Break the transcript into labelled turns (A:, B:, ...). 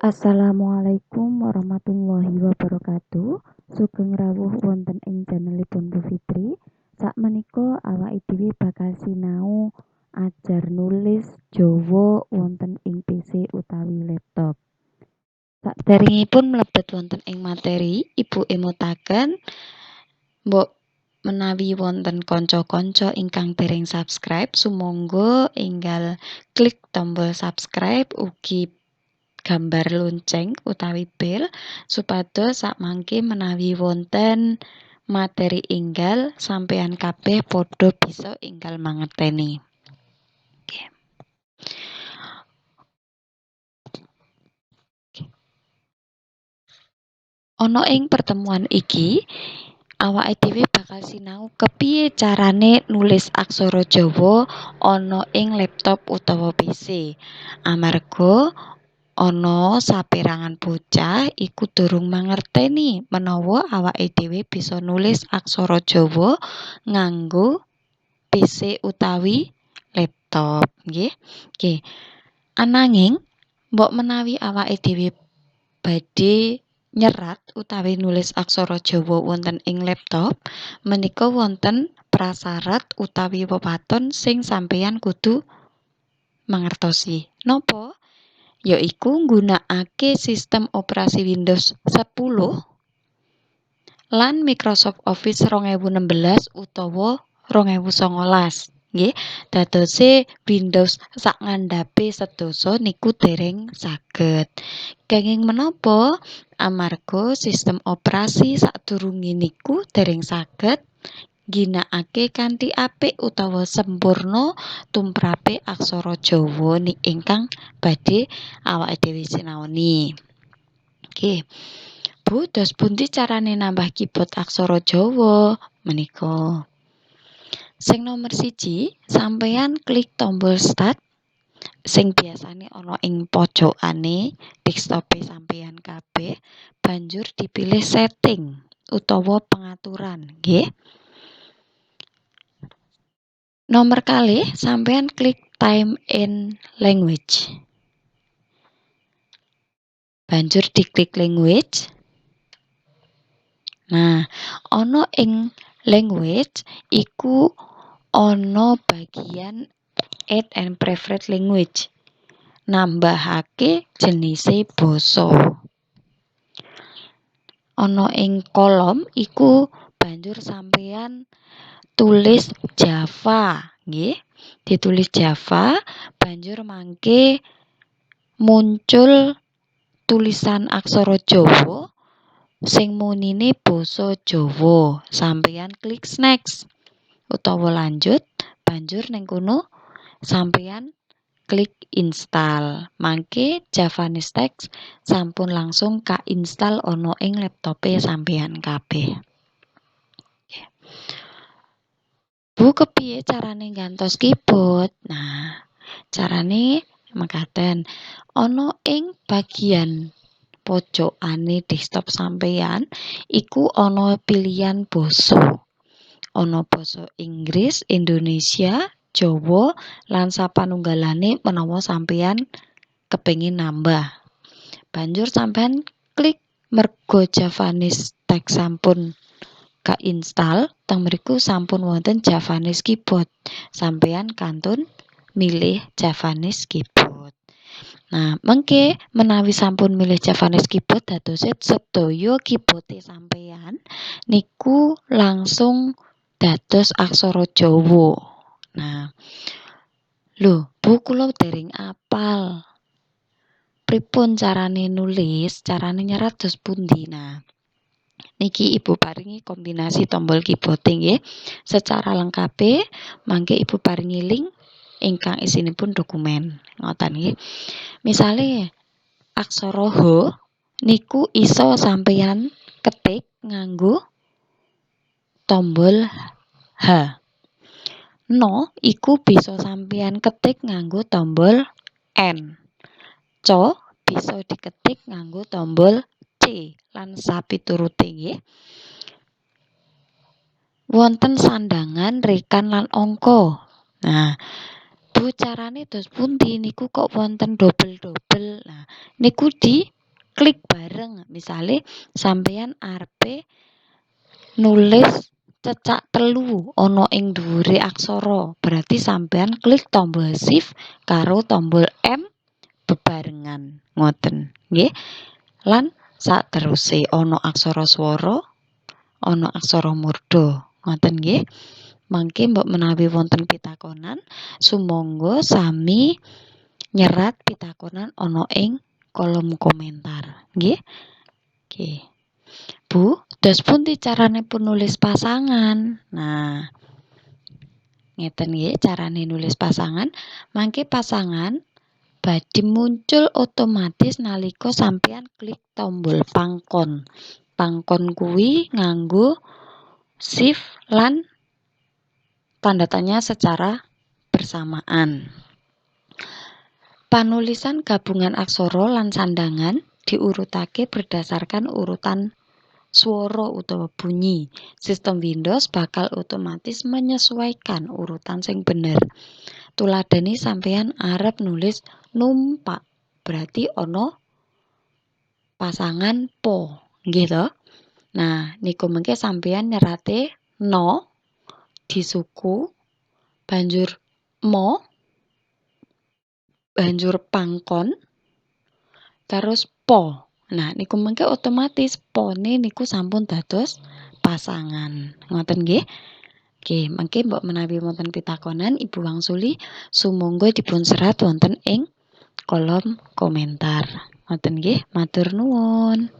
A: Assalamualaikum warahmatullahi wabarakatuh. Sugeng rawuh wonten ing channelipun Bu Fitri. Sakmenika awake dhewe bakal sinau ajar nulis Jawa wonten ing PC utawi laptop. Saderengipun mlebet wonten ing materi, Ibu emutaken mbok menawi wonten kanca-kanca ingkang dereng subscribe, sumangga enggal klik tombol subscribe ugi gambar lonceng utawi bel supados sakmangke menawi wonten materi enggal sampeyan kabeh padha bisa enggal mangerteni. Oke. Ana ing pertemuan iki awake dhewe bakal sinau kepiye carane nulis aksara Jawa ana ing laptop utawa PC. Amarga ana saperangan bocah iku durung mangerteni menawa awake dhewe bisa nulis aksara Jawa nganggo PC utawi laptop, nggih. Oke. Ananging mbok menawi awake dhewe badhe nyerat utawi nulis aksara Jawa wonten ing laptop, menika wonten prasarat utawi wewaton sing sampeyan kudu mangertosi. Napa? Yaiku nggunakake sistem operasi Windows 10 lan Microsoft Office 2016 utawa 2019, nggih. Dadose Windows sak ngandhape sedasa niku dereng saged. Kenging menapa? Amarga sistem operasi sadurunge niku dereng saged ngginakake kanthi apik utawa sempurna tumrape aksara Jawa ingkang badhe awake dhewe sinaoni. Oke. Bu, dos pundi carane nambah keyboard aksara Jawa? Menika. Sing nomor siji, sampeyan klik tombol start sing biasane ana ing pojokane desktope sampeyan kabeh, banjur dipilih setting utawa pengaturan, nggih. Nomor kalih, sampeyan klik time and language. Banjur diklik language. Nah, ana ing language iku ana bagian add and preferred language. Nambahake jenise basa. Ana ing kolom iku banjur sampeyan tulis Java, nggih. Ditulis Java, banjur mangke muncul tulisan aksara Jawa sing munine basa Jawa. Sampeyan klik next utawa lanjut, banjur ning kono sampeyan klik install. Mangke Javanese text sampun langsung ka-install ana ing laptope sampeyan kabeh. Bu, kepiye carane nggantos keyboard? Nah, carane mekaten. Ana ing bagian pojokane desktop sampeyan iku ana pilihan basa. Ana basa Inggris, Indonesia, Jawa, lan sapanunggalane menawa sampeyan kepengin nambah. Banjur sampeyan klik merga Javanese text sampun ka-install, teng mriku sampun wonten Javanese keyboard. Sampeyan kantun milih Javanese keyboard. Nah, mengke menawi sampun milih Javanese keyboard dadose sedaya keyboarde sampeyan niku langsung dados aksara Jawa. Nah, lho, Bu, kula dereng apal. Pripun carane nulis, carane nyerat dos pundi? Nah, niki Ibu paringi kombinasi tombol keyboard nggih. Secara lengkape mangke Ibu paringi link ingkang isinipun dokumen. Ngoten nggih. Misale aksara H niku iso sampeyan ketik nganggo tombol H. No iku bisa sampeyan ketik nganggo tombol N. Co bisa diketik nganggo tombol C lan sapiturute nggih. Wonten sandhangan, rekan lan angka. Nah, Bu, carane dos pundi niku kok wonten dobel-dobel. Nah, niku di Klik bareng. Misale sampeyan arepe nulis cecak telu ana ing dhuwure aksara, berarti sampeyan klik tombol Shift karo tombol M bebarengan, ngoten nggih. Lan sateruse ana aksara swara, ana aksara murda, ngoten nggih. Mangke mbok menawi wonten pitakonan, sumangga sami nyerat pitakonan ana ing kolom komentar, nggih. Oke. Bu, dos pundi carane pun nulis pasangan? Nah, ngeten nggih carane nulis pasangan. Mangke pasangan badhe muncul otomatis nalika sampeyan klik tombol pangkon. Pangkon kuwi nganggo Shift lan tanda tanya secara bersamaan. Panulisan gabungan aksara lan sandhangan diurutake berdasarkan urutan swara utawa bunyi. Sistem Windows bakal otomatis menyesuaikan urutan sing bener. Tuladhane sampeyan arep nulis numpak, berarti ana pasangan po, nggih to? Nah, niku mengke sampeyan nyerate no disuku, banjur mo, banjur pangkon, terus po. Nah, niku mengke otomatis pone niku sampun dados pasangan. Ngoten nggih. Oke, mangke mbok menawi wonten pitakonan, Ibu wangsuli sumangga dipun serat wonten ing kolom komentar. Ngoten nggih, matur nuwun.